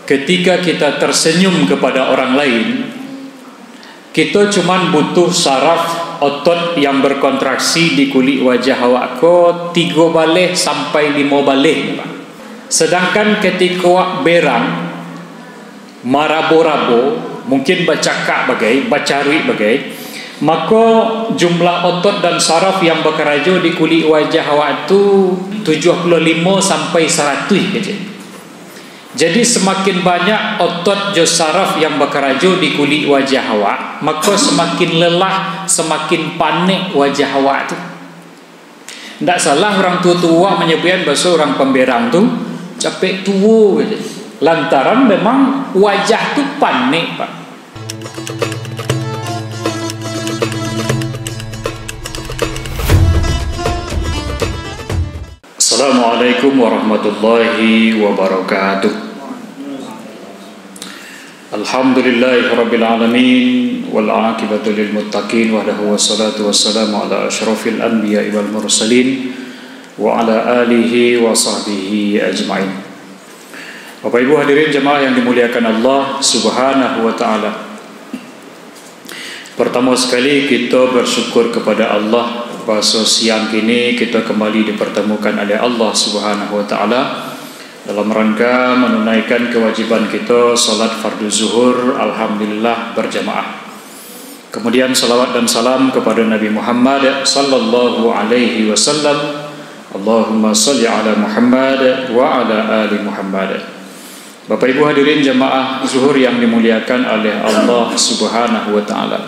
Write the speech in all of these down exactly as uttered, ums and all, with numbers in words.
Ketika kita tersenyum kepada orang lain, kito cuman butuh saraf otot yang berkontraksi di kulik wajah awak ko tigo baleh sampai limo baleh, Pak. Sedangkan ketika awak berang, marabo-rabo, mungkin bacakak bagai, bacaruik bagai, mako jumlah otot dan saraf yang bakarajo di kulik wajah awak tu tujuah puluah limo sampai saratuih kecek. Jadi, samakin banyak otot jo saraf yang bakarajo di kulik wajah awak, mako samakin lelah, samakin panek wajah awak tu. Ndak salah urang tuo-tuo manyabuikan baso urang pamberang tu capek tuo, lantaran memang wajah tu panek, Pak. Assalamualaikum warahmatullahi wabarakatuh. Alhamdulillahirabbil alamin, wal aqibatu lil muttaqin, wahdahu, wassalatu wassalamu ala asyrafil anbiya'i wal mursalin, wa ala alihi wa sahbihi ajmain. Bapak Ibu hadirin jamaah yang dimuliakan Allah Subhanahu wa taala. Pertama sekali, kita bersyukur kepada Allah, bahasa siang kini kita kembali dipertemukan oleh Allah Subhanahu wa taala dalam rangka menunaikan kewajiban kita salat fardu zuhur, alhamdulillah, berjamaah. Kemudian, salawat dan salam kepada Nabi Muhammad sallallahu alaihi wasallam. Allahumma salli ala Muhammad wa ala ali Muhammad. Bapak Ibu hadirin jamaah zuhur yang dimuliakan oleh Allah Subhanahu wa taala.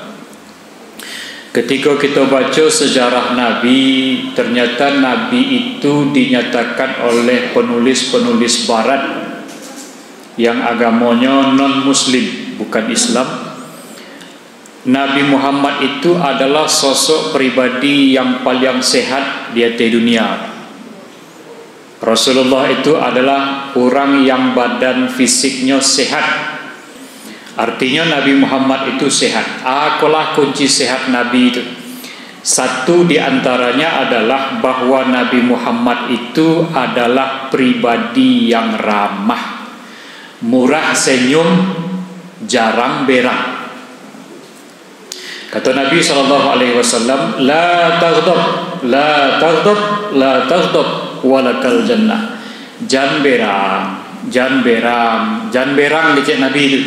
Ketika kita baca sejarah Nabi, ternyata Nabi itu dinyatakan oleh penulis-penulis barat yang agamonyo non-muslim, bukan Islam. Nabi Muhammad itu adalah sosok pribadi yang paling sehat di ateh dunia. Rasulullah itu adalah urang yang badan fisiknyo sehat. Artinyo, Nabi Muhammad itu sehat. Akolah kunci sehat Nabi itu. Satu di antaranya adalah bahwa Nabi Muhammad itu adalah pribadi yang ramah, murah senyum, jarang berang. Kato Nabi sallallahu alaihi wasallam, "La taghdab, la taghdab, la taghdab, walakal jannah." Jan berang, jan berang, jan berang, kecek Nabi tu,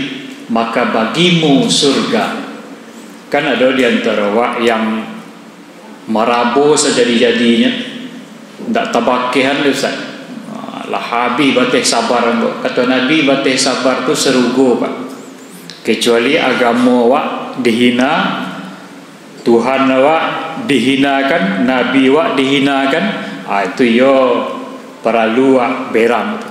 maka bagimu surga. Kan ado di antaro awak yang marabo sajadi-jadinyo, ndak tabakehan deh, Ustaz. Ah, lah habih bateh sabar ambo. Kato Nabi, bateh sabar tu sarugo, Pak. Kecuali agamo awak dihina, Tuhan awak dihinakan, Nabi awak dihinakan, ah, itu iyo paralu awak berang tu.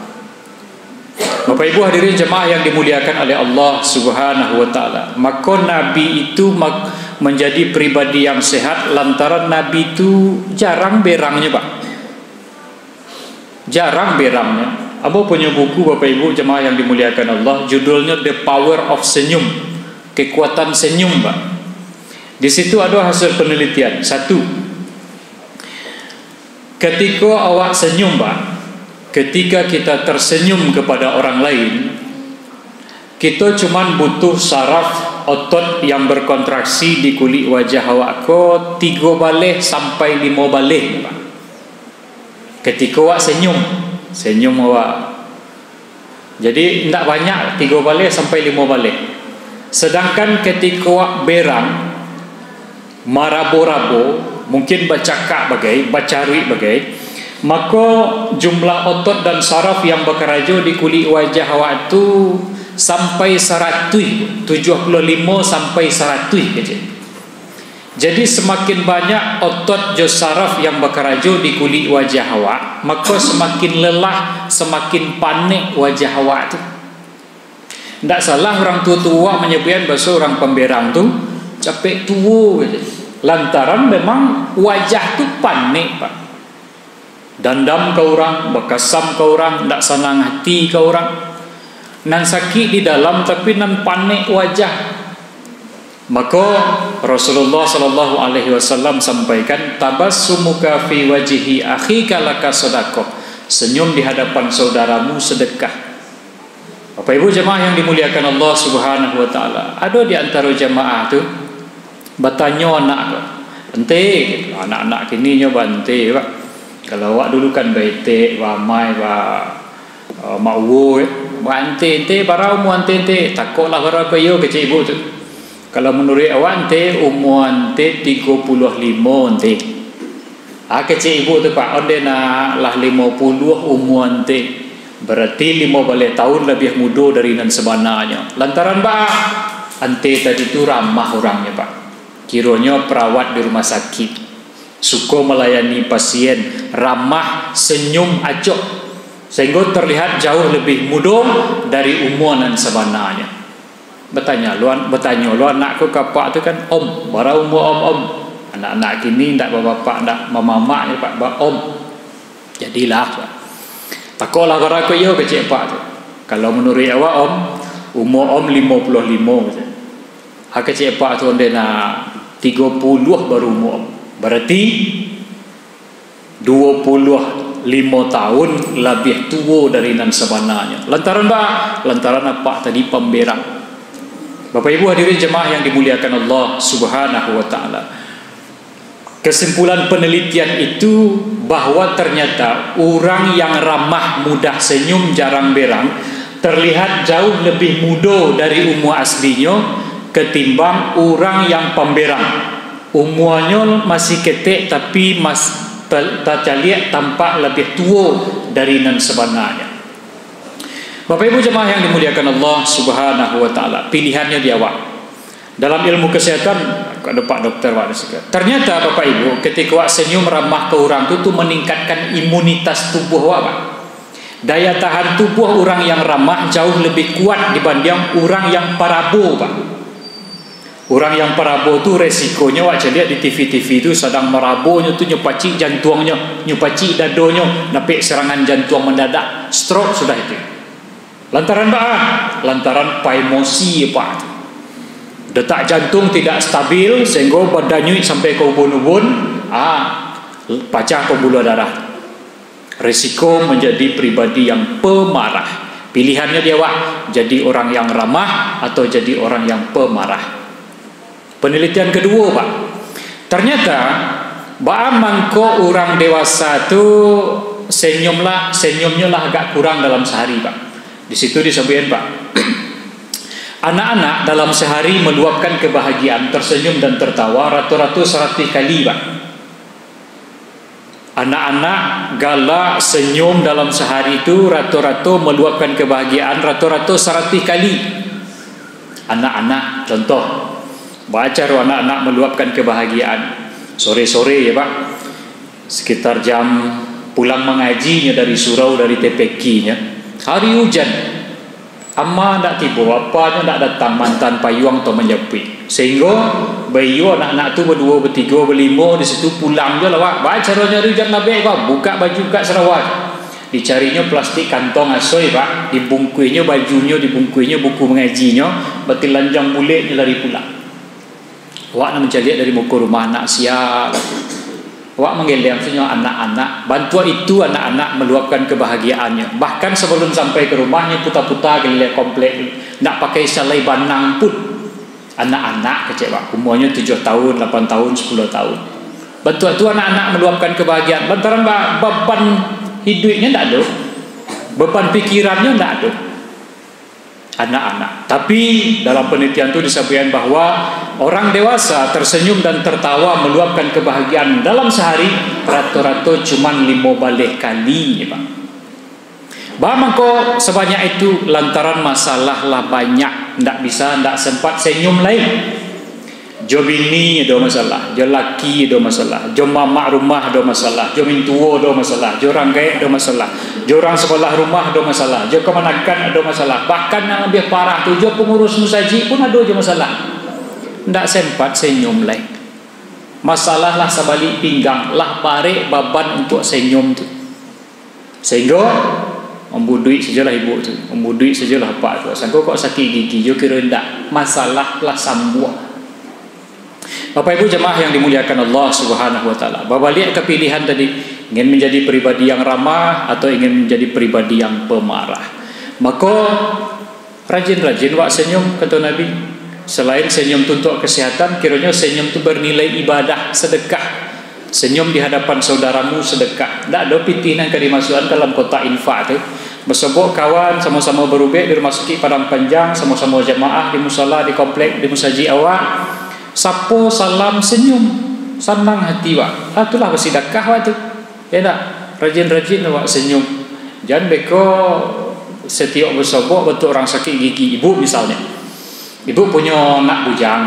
Bapak Ibu hadirin jemaah yang dimuliakan oleh Allah Subhanahu wa taala, mako Nabi itu mak-, manjadi pribadi yang sehat lantaran Nabi tu jarang berangnyo, Pak. Jarang berangnyo. Ambo punyo buku, Bapak Ibu jemaah yang dimuliakan Allah, judulnyo The Power of Senyum, Kekuatan Senyum, Pak. Di situ ado hasil penelitian. Satu, ketika awak senyum, Pak, ketika kita tersenyum kepada orang lain, kito cuman butuh saraf otot yang berkontraksi di kulik wajah awak ko tigo baleh sampai limo baleh, Pak. Ketika awak senyum, senyum awak. Jadi, indak banyak, tigo baleh sampai limo baleh. Sedangkan ketika awak berang, marabo-rabo, mungkin bacakak bagai, bacaruik bagai, mako jumlah otot dan saraf yang bakarajo di kulik wajah awak tu sampai saratuih, tujuah puluah limo sampai saratuih kecek. Jadi, samakin banyak otot jo saraf yang bakarajo di kulik wajah awak, mako samakin lelah, samakin panek wajah awak tu. Ndak salah urang tuo-tuo manyabuikan baso urang pamberang tu capek tuo, lantaran memang wajah tu panek, Pak. Dandam ka urang, bakasam ka urang, ndak sanang hati ka urang. Nan sakik di dalam, tapi nan panek wajah. Mako, Rasulullah sallallahu alaihi wasallam sampaikan, "Tabassumuka fi wajhi akhika laka sadaqah." Senyum di hadapan saudaramu sedekah. Bapak Ibu jamaah yang dimuliakan Allah Subhanahu wa Ta'ala, ado di antaro jamaah tu batanyo anak ko, "Ente," anak-anak kini nyo ba-ente, Pak. Kalau awak dulu kan ba-etek, ba-amai, ba, eh, mak uwo, eh. "Ba-ente, ente, bara umua ente, ente?" "Takoklah bara ko iyo," kecek ibu tu. "Kalau manuruik awak, ente, umua ente tigo puluah limo, ente." Ah, kecek ibu tu, Pak, "Onde nak, lah limo puluah umua ente. Berarti limo baleh tahun labiah mudo dari nan sabananyo." Lantaran baa? Ente tadi tu ramah urangnyo, Pak. Kironyo perawat di rumah sakit. Suko malayani pasien, ramah, senyum, acok. Sehinggo terlihat jauh lebih mudo dari umua nan sabananyo. Batanyo lo, batanyo lo anak ko ka apak tu kan, "Om, bara umua om, om?" Anak-anak kini ndak babapak, ndak bamamak je, Pak, ba-om. "Jadilah, Pak." "Takoklah bara ko iyo," kecek apak tu. "Kalau manuruik awak, om, umua om limo puluah limo," kecek. "Ah," kecek apak tu, "onde nak tigo puluah baru umua om. Berarti duo puluah limo tahun labiah tuo dari nan sabananyo." Lantaran ba? Lantaran apak tadi pamberang. Bapak Ibu hadirin jemaah yang dimuliakan Allah Subhanahu wa Ta'ala, kesimpulan penelitian itu bahwa ternyata urang yang ramah, mudah senyum, jarang berang, terlihat jauh lebih mudo dari umua aslinyo ketimbang urang yang pamberang. Umuanyo masih ketek, tapi mas-, ta-, tacaliak tampak labiah tuo dari nan sabananyo. Bapak Ibu jemaah yang dimuliakan Allah Subhanahu wa Ta'ala, pilihannyo di awak. Dalam ilmu kesehatan, kok ado Pak Dokter, Pak Dokter. Ternyata, Bapak Ibu, ketika awak senyum ramah ke urang tu, tu meningkatkan imunitas tubuh awak, Pak. Daya tahan tubuh urang yang ramah jauh lebih kuat dibanding urang yang parabo, Pak. Urang yang parabo tu resikonyo, awak caliak di T V-T V tu, sadang marabonyo tu, nyo pacik jantuangnyo, nyo pacik dadonyo, dapek serangan jantuang mendadak, stroke sudah itu. Lantaran baa? Lantaran paemosi, Pak. Detak jantung tidak stabil, sehinggo badanyuik sampai ka ubun-ubun, ah, pacah pembuluh darah. Risiko menjadi pribadi yang pemarah. Pilihannya di awak, jadi orang yang ramah atau jadi orang yang pemarah. Penelitian kedua, Pak. Ternyata, baa mangko urang dewasa tu senyum lah, senyumnyo lah agak kurang dalam sehari, Pak. Di situ disabuikan, Pak. Anak-anak dalam sehari meluapkan kebahagiaan, tersenyum dan tertawa rato-rato saratuih kali, Pak. Anak-anak galak, senyum dalam sehari tu rato-rato meluapkan kebahagiaan rato-rato saratuih kali. Anak-anak, contoh, baa caro anak-anak meluapkan kebahagiaan? Sore-sore, ya, Pak, sekitar jam pulang mangajinyo dari surau, dari T P Q-nyo, hari ujan. Ama ndak tibo, apanyo ndak datang, mantan payuang atau manjapuik. Sehinggo, baiyo anak-anak tu baduo, batigo, balimo di situ, pulang juo lah, Pak. Baa caronyo hari ujan labek, Pak? Bukak baju, bukak sarawa. Dicarinyo plastik kantong asoi, Pak. Dibungkuihnyo bajunyo, dibungkuihnyo buku mangajinyo, batilanjang buleknyo lari pulang. Awak nan mancaliak dari muko rumah, anak sia. Awak manggeleng, maksudnyo anak-anak. Bantuak itu anak-anak meluapkan kebahagiaannyo. Bahkan sabalun sampai ka rumahnyo, puta-puta kaliliang komplek, ndak pakai salai banang pun. Anak-anak kecek, Pak, umuanyo tujuah tahun, lapan tahun, sapuluah tahun. Bantuak tu anak-anak meluapkan kebahagiaan. Lantaran ba-, baban hiduiknyo ndak ado. Baban pikirannyo ndak ado. Anak-anak. Tapi, dalam penelitian tu disabuikan bahwa orang dewasa tersenyum dan tertawa meluapkan kebahagiaan dalam sehari rato-rato cuman limo baleh kali, Pak. Baa mangko sabanyak itu? Lantaran masalah lah banyak, ndak bisa, ndak sempat senyum lai. Jo bini ado masalah, jo laki ado masalah, jo mamak rumah ado masalah, jo mintuo ado masalah, jo urang gaek ado masalah, jo urang sabalah rumah ado masalah, jo kamanakan ado masalah, bahkan nan labiah parah tu, jo pangurus musajik pun ado jo masalah. Ndak sempat senyum lai. Masalah lah sabalik pinggang, lah barek baban untuak senyum tu. Sehinggo, mambuduik sajolah ibu tu, mambuduik sajolah apak tu. Sangko kok sakik gigi, jo kiro indak, masalah lah sambuang. Bapak Ibu jamaah yang dimuliakan Allah Subhanahu wa Ta'ala, babaliak ka pilihan tadi, ingin menjadi pribadi yang ramah atau ingin menjadi pribadi yang pemarah. Mako, Rajin-rajin wak senyum, kato Nabi. Selain senyum tu untuak kesehatan, kironyo senyum tu bernilai ibadah, sedekah. Senyum di hadapan saudaramu sedekah. Ndak ado pitih nan ka dimasuakan ka dalam kotak infak tu. Basobok kawan, samo-samo barubek di Rumah Sakik Padang Panjang, samo-samo jamaah di musala, di komplek, di musajik awak. Sapo salam senyum, sanang hati wak. Ah, itulah basidakah wak tu. Ya ndak? Rajin-rajin awak senyum. Jan beko satiok basobok bantuak urang sakik gigi. Ibu misalnyo. Ibu punyo anak bujang.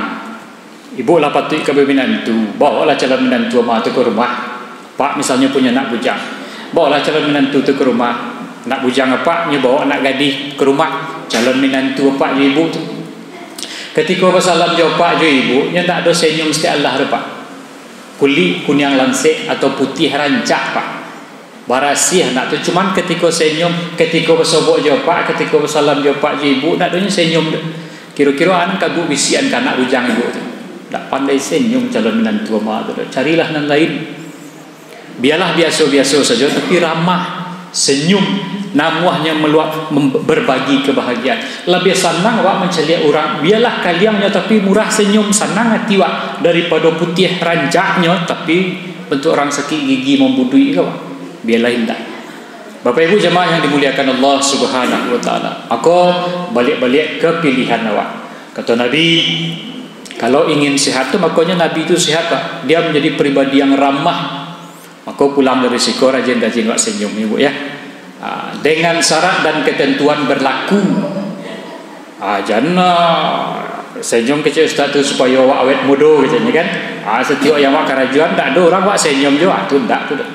Ibu lah patuik ka baminantu. Bawalah calon minantu ama tu ka rumah. Pak misalnyo punyo anak bujang. Bawalah calon minantu tu ka rumah. Anak bujang apak nyo bawa anak gadih ka rumah. Calon minantu apak jo ibu tu. Katiko basalam jo apak jo ibu, nyo ndak ado senyum satiok alah tu, Pak. Kulik kuniang lansek atau putiah rancak, Pak. Barasiah anak tu, cuman katiko senyum, katiko basobok jo apak, katiko basalam jo apak jo ibu, ndak adonyo senyum tu. Kiro-kiro an kaguak bisiakan ka anak bujang ibu tu. Ndak pandai senyum calon minantu ama tu doh. Carilah nan lain. Bialah biaso-biaso sajo, tapi ramah, senyum, namuahnyo maluak mem-, berbagi kebahagiaan. Labiah sanang awak mancaliak urang, bialah kaliangnyo tapi murah senyum, sanang ati awak, daripado putiah rancaknyo tapi bantuak urang sakik gigi mambuduik ko, Pak. Bialah indak. Bapak Ibu jamaah yang dimuliakan Allah Subhanahu wa Ta'ala. Mako, baliak-baliak ka pilihan awak. Kato Nabi, kalau ingin sehat tu, makonyo Nabi tu sehat, Pak. Dia menjadi pribadi yang ramah. Mako, pulang dari siko rajin-rajin wak senyum, Ibu, ya. Ah, dengan syarat dan ketentuan berlaku. Ah, jan, ah, senyum kecek ustaz tu supayo awak awet mudo, keceknyo kan. Ah, satiok yang awak karajoan, ndak ado urang wak senyum jo, ah, tu ndak tu doh.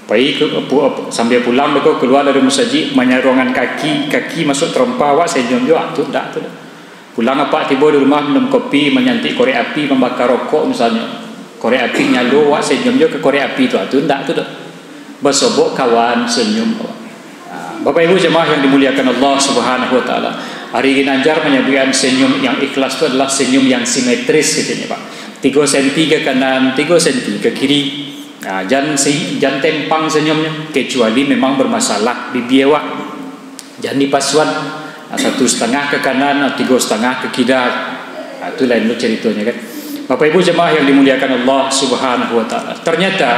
Pai ke, pu-, sambia pulang beko kalua dari musajik, manyaruangan kaki, kaki masuak tarompa, awak senyum jo, ah, tu ndak tu doh. Pulang apak tibo di rumah, minum kopi, manyantik korek api, mambaka rokok misalnyo. Korek api nyalo, awak senyum jo ka korek api tu, ah, tu ndak tu doh. Basobok kawan, senyum. Ah, Bapak Ibu jamaah yang dimuliakan Allah Subhanahu wa Ta'ala, Ari Ginanjar manyabuikan senyum yang ikhlas tu adalah senyum yang simetris, keceknyo, Pak. Tigo senti ka kanan, tigo senti ka kiri. Ah, jan si-, jan tempang senyumnyo, kecuali memang bermasalah bibia awak. Jan dipasuan, ah, satu satangah ka kanan, ah, tigo satangah ka kida. Ah, tu lain lo caritonyo, kan. Bapak Ibu jamaah yang dimuliakan Allah Subhanahu wa Ta'ala. Ternyata,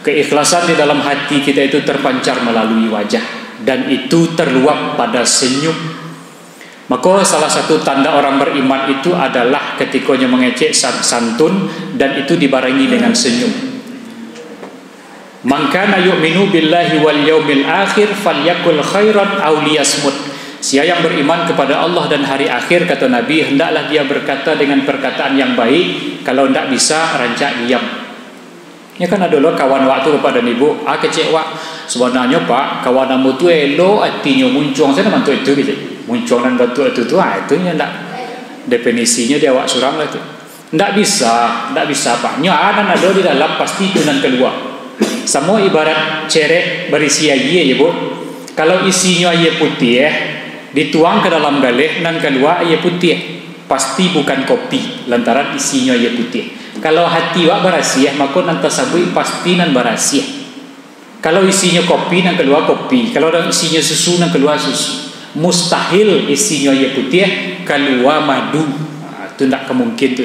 keikhlasan di dalam hati kita itu terpancar melalui wajah, dan itu terluap pada senyum. Mako, salah satu tanda orang beriman itu adalah katikonyo mangecek san-, santun, dan itu dibarengi dengan senyum. "Man kana yu'minu billahi wal yaumil akhir falyakul khairan aw liyasmut." Sia yang beriman kepada Allah dan hari akhir, kato Nabi, hendaklah dia berkata dengan perkataan yang baik, kalau ndak bisa, rancak diam. Nyo kan ado lo kawan awak tu, Bapak dan Ibu, ah, kecek awak, "Sabananyo, Pak, kawan ambo tu elok atinyo, muncuang sajo bantuak itu," kecek. Muncuang nan bantuak itu tu, ah, itu nyo ndak, definisinyo di awak surang lah tu. Ndak bisa, ndak bisa, Pak. Nyo a nan ado di dalam, pasti itu nan kalua. Samo ibarat cerek barisi aia, yo, Bu. Kalau isinyo aia putiah, dituang ka dalam galeh, nan kalua aia putiah. Pasti bukan kopi, lantaran isinyo aia putiah. Kalau hati awak barasiah, mako nan tasabuik pasti nan barasiah. Kalau isinyo kopi, nan kalua kopi. Kalau isinyo susu, nan kalua susu. Mustahil isinyo aia putiah, kalua madu. Ha, tu ndak ka mungkin tu.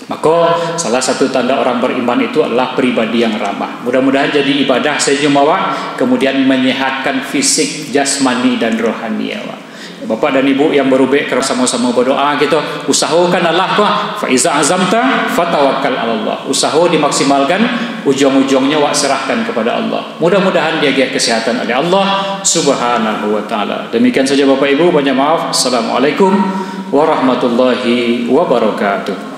Mako, salah satu tanda orang beriman itu adalah pribadi yang ramah. Mudah-mudahan jadi ibadah senyum awak, kemudian menyehatkan fisik, jasmani, dan rohani awak. Bapak dan Ibu yang barubek, ka samo-samo badoa kito, usahokan alah ko, fa iza azamta fatawakkal alallah. Usaho dimaksimalkan, ujuang-ujuangnyo awak serahkan kepada Allah. Mudah-mudahan diagiah kesehatan oleh Allah Subhanahu wa Ta'ala. Demikian saja, Bapak Ibu, banyak maaf. Assalamualaikum warahmatullahi wabarakatuh.